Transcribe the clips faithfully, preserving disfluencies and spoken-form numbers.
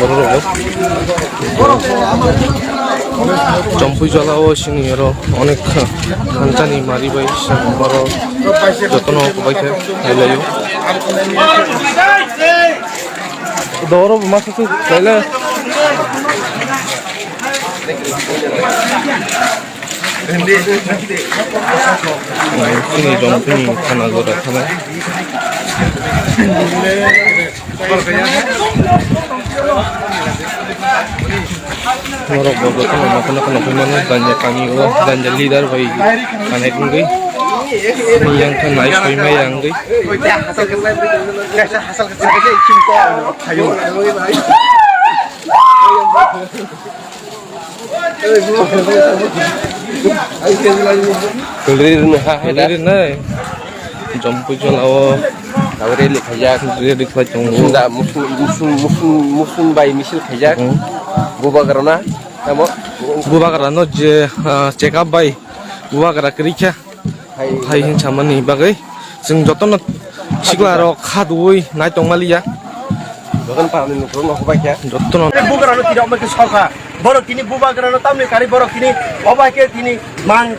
Borok rok Chompui jala o sini oro onek kha-, khanchani mari bai sini oro jotono kubai khe khailai o. Doro bo masa se khailai. Chini Jompini thana jora thana. Norok bo jotono nokha nokha nokha mano, janja kami o, janja leader bai kanai wngwi. Yang khe nai soi maya wngwi. Kulri rwno ha hai da. Kulri rwnai. Jompui jala o. Abo rally khaijak. Rally khlai tongo. Musung da, musung, musung, musung, musung bai misil khaijak. Hmm. Bubagra na, tamo? Bubagra no je, ah, check up bai. Bubagra kwrwi kha. Hai. Hai hin samani bagwi. Chwng jotono sikla rok kha duwi nai tongmaliya. Jotono parani nukhung no hubai kha. Jotono. Bubagra no tirok ma khe sokha. Borok tini bubagra no tamni kari borok tini obai khe tini mang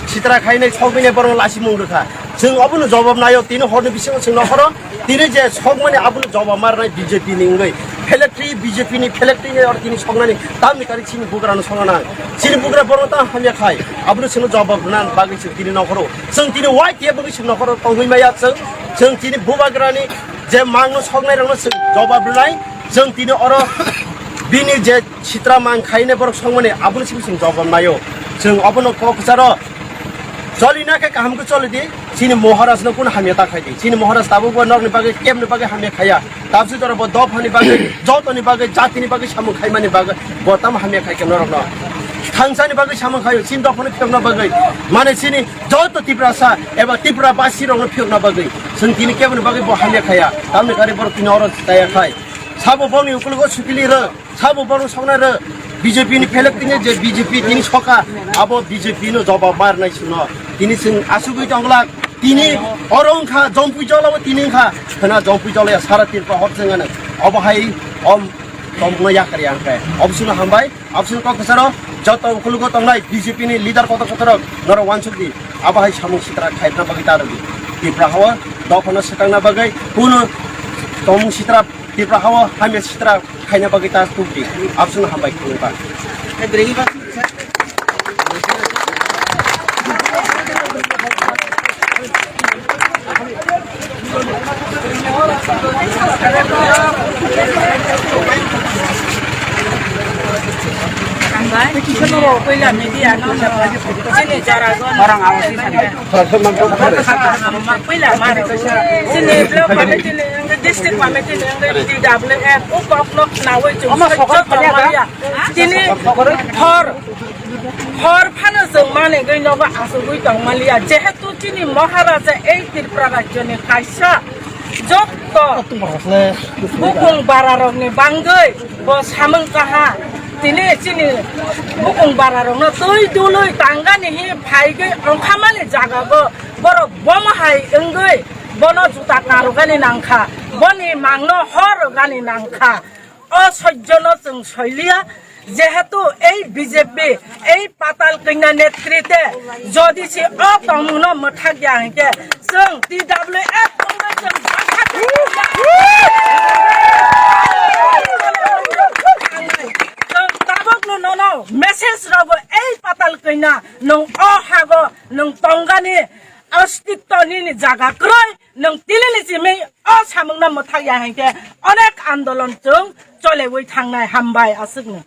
sitra khainai sogwini borok lasi mung rwkha. Chwng obono jobab naio tini horni bisingo chwng nokhoro tini je sokmani abono jobab marnai B J P ni wngwi. Phelekthwi B J P ni phelekthwi or tini soknani tamni kari chini bugra no sokna nang. Chini bugra borok ta hamya khai abono chwngno jobab rwna bagwi chwng tini nokhoro. Chwng tini wai tiya bagwi chwng nokhoro tongwi maya chwng. Chwng tini bubagra ni je mang no soknai rok no chwng jobab rwnai. Chwng tini oro bini je sitra mang khaine borok songmani abono simi chwng jobab naio. Chwng obono kok kwcharo choli na khe kaham khe choli di. Chini Maharaj no kuno hamya ta khai di. Chini Maharaj tabuk bo norokni bagwi kebni bagwi hamya khaya. Tabsi jora bo dophani bagwi, jotoni bagwi, jatini bagwi samung khaimani bagwi bo tamo hamya khai khe norokno. Thangsani bagwi samung khaio, chini dophani phiyokna bagwi. Mane chini joto Tiprasa eba Tripura basi rokno phiyokna bagwi. Chwng tini kebni bagwi bo hamya khaya. Tamni kari borok tini oro chaya khai. Sabo bongni ukologo sukili rw. Sabo borok soknai rw, B J P ni phelek tini je B J P tini soka, abo B J P no jobab marnai chwngno. Tini chwng asugwi tongglak, tini oro wngkha, Jompui jolao tini wngkha, khwna Jompui jolaya sara Tripura hor chwngano. Obo hai om tongmungno yakar ya hwnkhe. Obswngno hambai, obswngno kok kwcharo, joto ukulugo tongnai B J P ni leader kotor kotorrok norok uansuk di. Abo hai samung sitra khaina bagwi ta rwdi. Tripura hao dophano swkangna bagwi kuno tongmung sitra Tripura hao hamya sitra khaina bagwi ta tubdi. Abswngno hambai khulumkha. Hambai. Puila media no, chini jora go no. Puila mar. Chini block committee ni, district committee ni, T W F, o kok nok nawi chung. Tini hor, hor phano chwng mani gwi nogo asugwi tong maliya. Jehetu chini Maharaja ei Tripura rajyoni kaisa jotto bukung bararokni bangwi bo samung kaha. Tini chini bukung bararokno twi dului tangani hi phaigwi ongkhamani jagago borok bomo hai wngwi bono juta karogani nangkha, boni mangno hor rogani nangkha. O sojjono chwng soiliya, jehetu ei B J P, ei Patal Kanya netrite, jodi se o tongmungno mwthak ya hinkhe, chwng T W F wngwi chwng bakha chwng tabukno nono message rogo ei Patal Kanya nwng o hago nwng tongani, ostitto nini jaga kwrwi, nwng tinini simi o samungno mwthak ya hinkhe onek andolon chwng cholewi thangnai. Hambai aswkno.